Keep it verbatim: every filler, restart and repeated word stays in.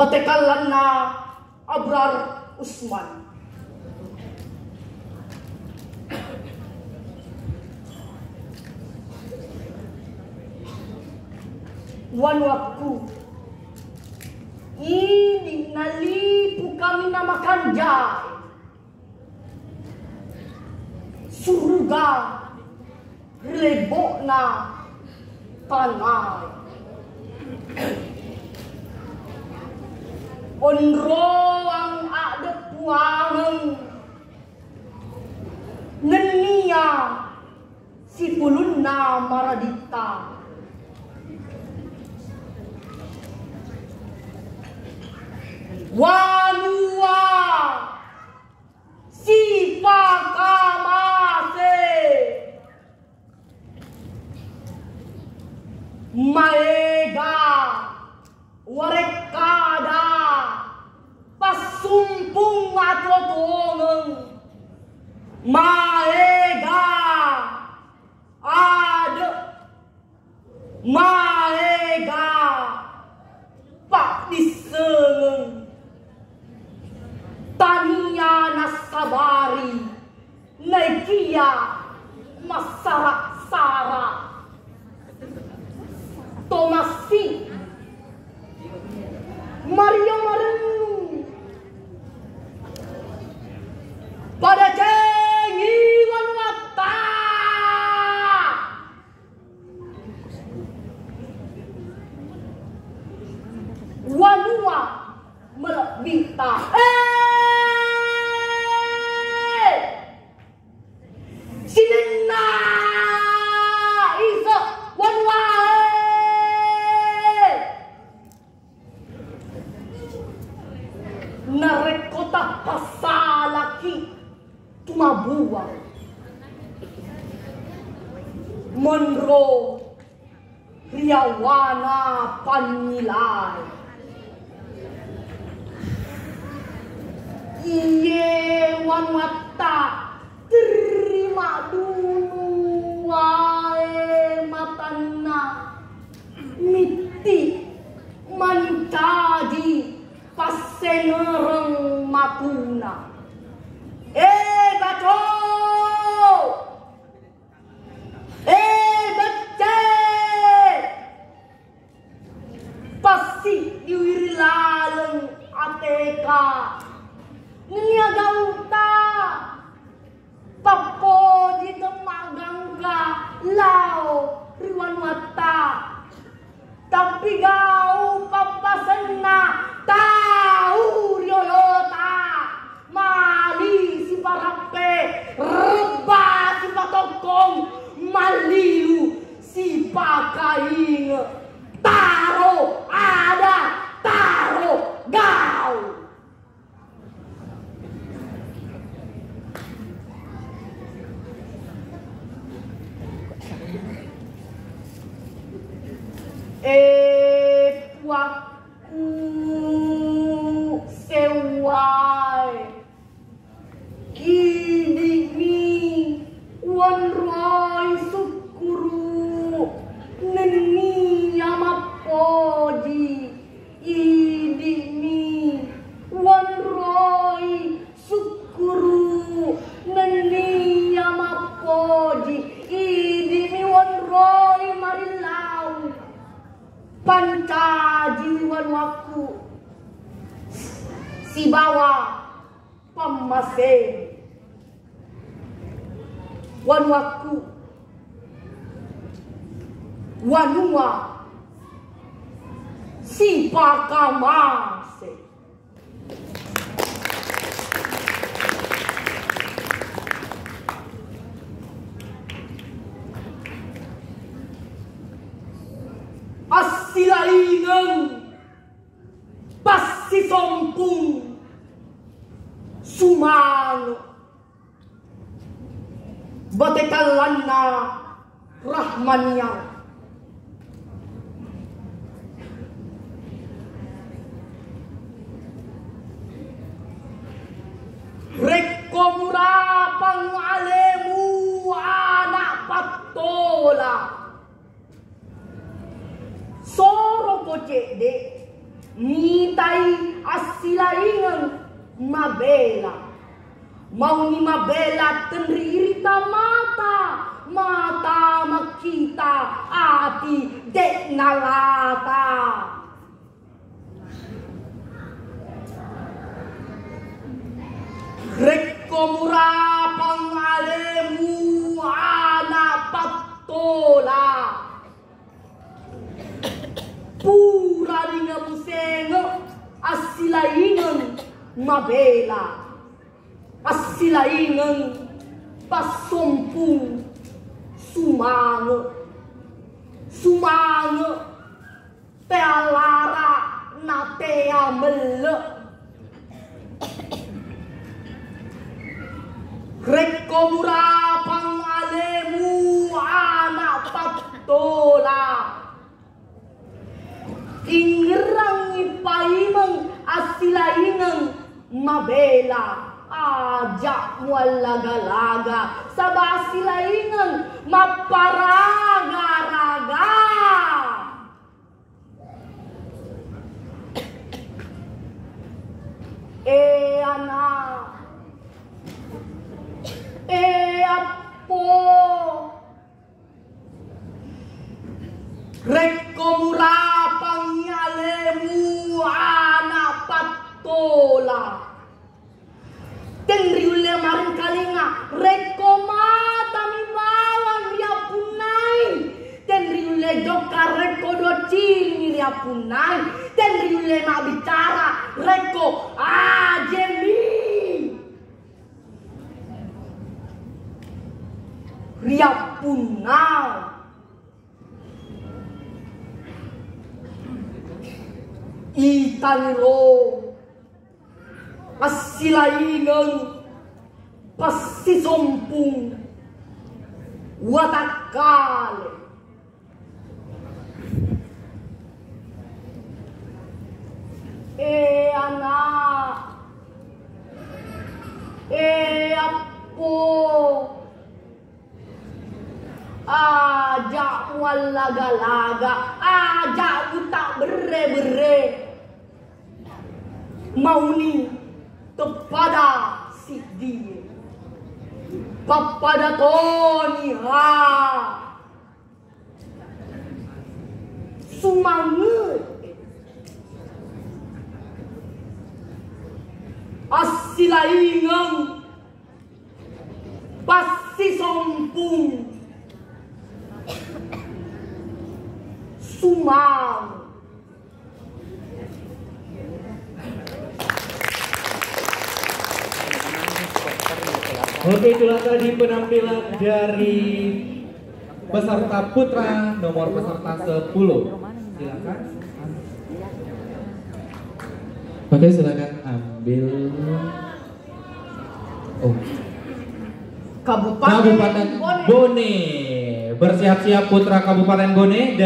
Patekallanna Abrar Usman. Wanuakku, idi nalipu kami namakanja suruga ri lebbo'na tanae. Onroang addeppuangeng nennia sipulunna maraditta. Wanua sipakamase. Maega warekkada passumpung atuo-tuongeng. Maega ade, maega paddissengeng. Tania nassabari naikia massara-sara. Tomassi Maria marennu pada cengi wanuatta. Wanua malebbita. Eh! Sininna ise wanuae. Narekko tappasalaki tumabuang monro riawana pannilae. Iye wanuatta terima dulu wae matanna mitti mancaji passengereng matuna. Eh, Baco! Eh, Becce! Passiddiwi ri laleng ateka nennia gauta. Pappoji temmagangka lao ri wanuatta. Tapi gau pappasenna tau riolota. Mali siparappe, rebba sipatokkong, mallilu sipakainge. Taro ada, taro gau. Eh, puakku sewwae. Idi'mi wonroi sukkuru' nenniya mappoji. Idi'mi wonroi sukkuru' nenniya mappoji. Idi'mi wonroi marillau. Pancajiwi wanuakku sibawa pammasé. Wanuakku, wanua sipakamase. Assilaingeng Passisompung Sumange, Batekallanna Rahmaniang. Rekko murapang alemu ana' pattola, soroko cedde', Mitai assilaingeng mabela. Mauni mabela tenri irita mata, mata makkita ati de'na lata. Rekko murapang alemu ana pattola. Purani namusengeng assilaingeng mabela, assilaingeng passompung sumange, sumange tea lara na tea melle. Rekko murapang alemu ana pattola, ingngerangngi paimeng assilaingeng mabela, aja muallaga-laga, saba assilaingeng mapparaga-raga. E ana, e appo, rekko murapangngi alemu ana pattola. Tenriulle marengkalinga, rekko matami bawang riappunnai, tenriulle jokka rekko doccingi riappunnai, tenriulle mabbicara rekko ajemi riappunnai. Itaniro assilaingeng passisompung watakkale. E ana, e appo, aja muallaga-laga, aja mutabberre-berre. Mauni teppada siddie, pappada toni ha. Sumange assilaingeng passisompung sumang. Oke, itulah tadi penampilan dari peserta putra nomor peserta sepuluh. Silakan. Oke, silakan ambil. Oh. Kabupaten Kabupaten Bone. Bone. Bersiap-siap putra Kabupaten Bone.